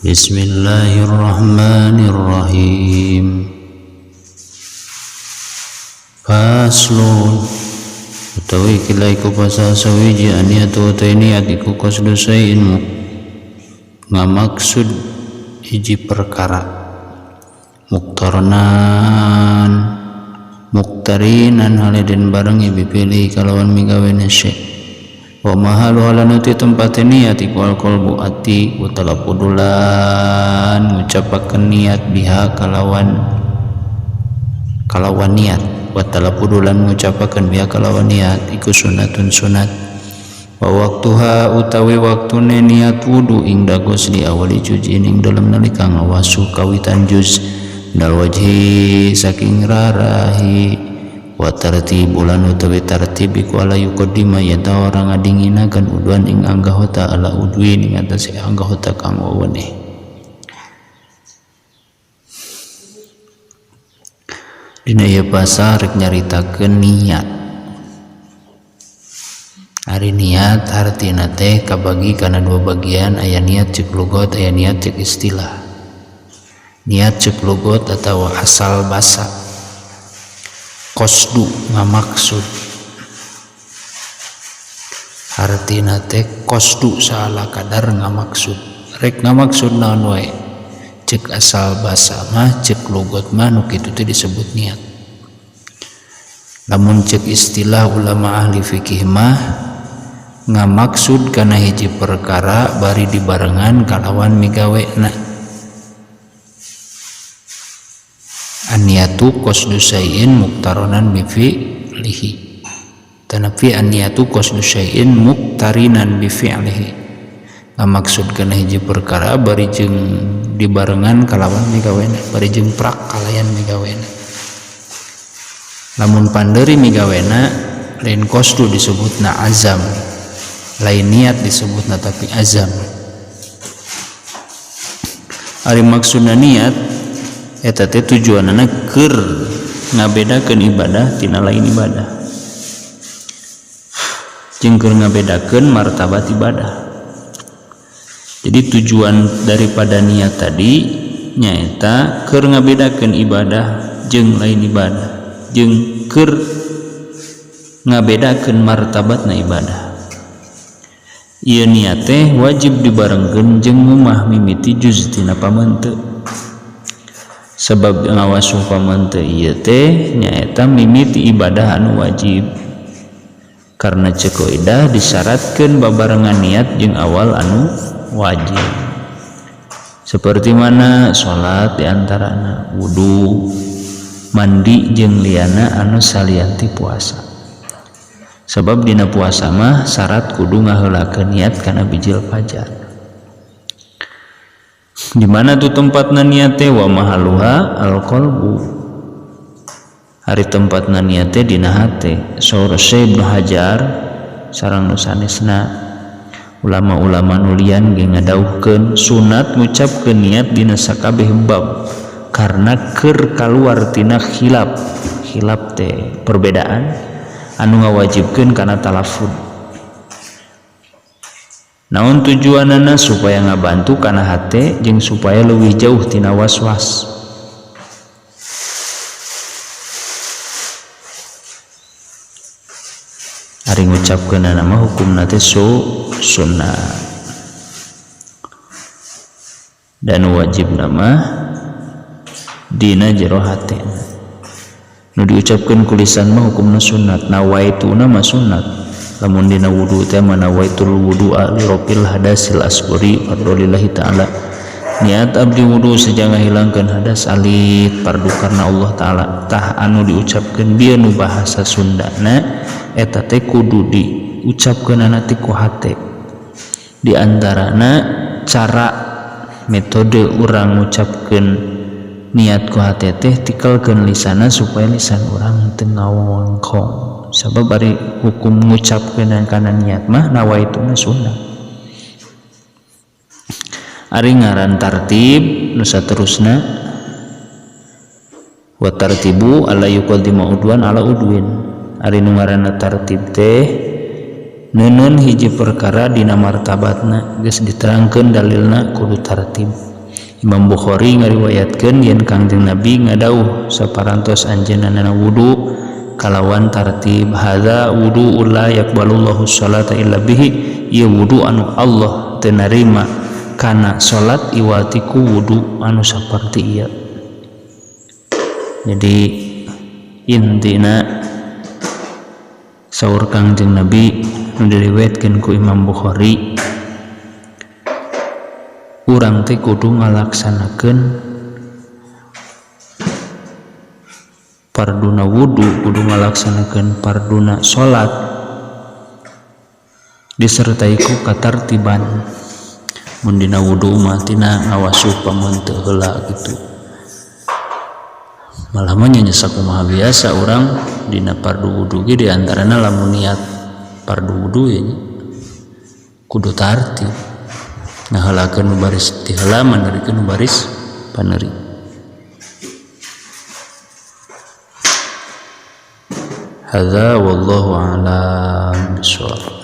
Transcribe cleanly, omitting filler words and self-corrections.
Bismillahirrahmanirrahim. Faslun utawi kila iku pasal sawiji aniyatu utai niat iku qasdu syai'in ngamaksud hiji perkara muktarnan muktarinan haliden barengi bipilih kalawan migawena syai' wa mahalu alanuti tempat niat iku alqalbu ati wa talaffudulan ngucapakeun niat biha kalawan kalawan niat wa talaffudulan ngucapakeun biha kalawan niat iku sunatun sunat wa waktuha utawi waktune niat wudu ing dagos di awali juz'in ing dalem nalika ngawasu kawitan juz dal wajhi saking rarahi wa tartibulan utawi tartib iku ala yuqaddima yen ta ora ngadinginaken udwan ing anggahota ala udwin ing atase anggahota kang weweneh. Dina ieu pasal rek nyaritakeun niat. Ari niat hartina teh kabagi kana dua bagian, aya niat cek lugot, aya niat cek istilah. Niat cek lugot atawa asal basa qasdu ngamaksud, hartina teh qasdu salah kadar ngamaksud, rek ngamaksud naon wae cek asal basa mah cek lugot mah nu kitu teh disebut niat. Lamun cek istilah ulama ahli fikih mah ngamaksud kana hiji perkara bari dibarengan kalawan migawena. An-niyatu qasdu syai'in muktaronan bi fi'lihi. Tanapi an-niyatu qasdu syai'in muktarinan bi fi'lihi. Ngamaksud kana hiji perkara bari jeung dibarengan kalawan migawena, bari jeung prak kalayan migawena. Lamun panderi migawena lain qasdu disebutna azam, lain niat disebutna tapi azam. Ari maksudna niat eta teh tujuanana keur ngabedakeun ibadah tina lain ibadah, jeung keur ngabedakeun martabat ibadah. Jadi tujuan daripada niat tadi nyaeta keur ngabedakeun ibadah jeung lain ibadah, jeung keur ngabedakeun martabatna ibadah. Ieu niat teh wajib dibarengkeun jeung ngumah mimiti juz tina pameunteu. Sebab ngawasuh pameunteu ieu teh nyaeta mimiti ibadah anu wajib. Karena cek kaidah disyaratkeun babarengan niat jeung awal anu wajib. Seperti mana salat diantarana, wudu, mandi jeung liana anu salianti puasa. Sebab dina puasa mah syarat kudu ngaheulakeun niat kana bijil fajar. Di mana tuh tempatna niat teh wa mahaluha alqalbu. Hari tempatna niat teh dina hate. Saur Syekh Ibnu Hajar sareng nu sanesna ulama-ulama nu lian ge ngadawuhkeun sunat ngucapkeun niat dina sakabeh bab karena keur kaluar tina khilaf. Khilaf teh perbedaan anu ngawajibkeun kana talaffuz. Naon tujuanana supaya ngabantu kana hate jeung supaya leuwih jauh tina was-was. Ari ngucapkeunana mah hukumna teh sunnah. Dan wajibna mah dina jero hate. Nu diucapkeun ku lisan mah hukumna sunat, nawaituna mah sunat. Lamun dina wudu teh mah nawaitul wudu'a li rafil hadasil asghari fadlillahi ta'ala. Niat abdi wudu seja ngahilangkeun hadas alit fardu karena Allah ta'ala. Tah anu diucapkeun bieu nu bahasa Sundana eta teh kudu diucapkeunana teh ku hate. Di antarana cara metode urang ngucapkeun niat ku hate teh tikelkeun lisana supaya lisan urang teu ngawongkong. Sabab ari hukum ngucapkeun kana niat mah nawaituna sunnah. Ari ngaran tartib nu saterusna wa tartibu alla yuqaddima udwan ala udwin. Ari nu ngaranna tartib teh neuneun hiji perkara dina martabatna geus diterangkeun dalilna kudu tartib. Imam Bukhari ngariwayatkeun yen Kangjeng Nabi ngadawuh saparantos anjeunna wudu kalawan tartib, hadza wudu la yaqbalullahu sholata illa bihi, ieu wudu anu Allah teu narima kana salat iwati ku wudu anu saperti ieu. Jadi intina saur Kangjeng Nabi nu diriwayatkeun ku Imam Bukhari, urang teh kudu ngalaksanakeun farduna wudu, kudu ngalaksanakeun farduna salat disertai ku katartiban. Mun dina wudu mah tina ngawasuh pamun teu heula kitu. Malah mah nya sakumaha biasa urang dina fardu wudu ge di antarana lamun niat fardu wudu ya nya kudu tartib, ngaheulakeun nu baris ti heula manerikeun nu baris paneri. Hadza wallahu a'lam bishawab.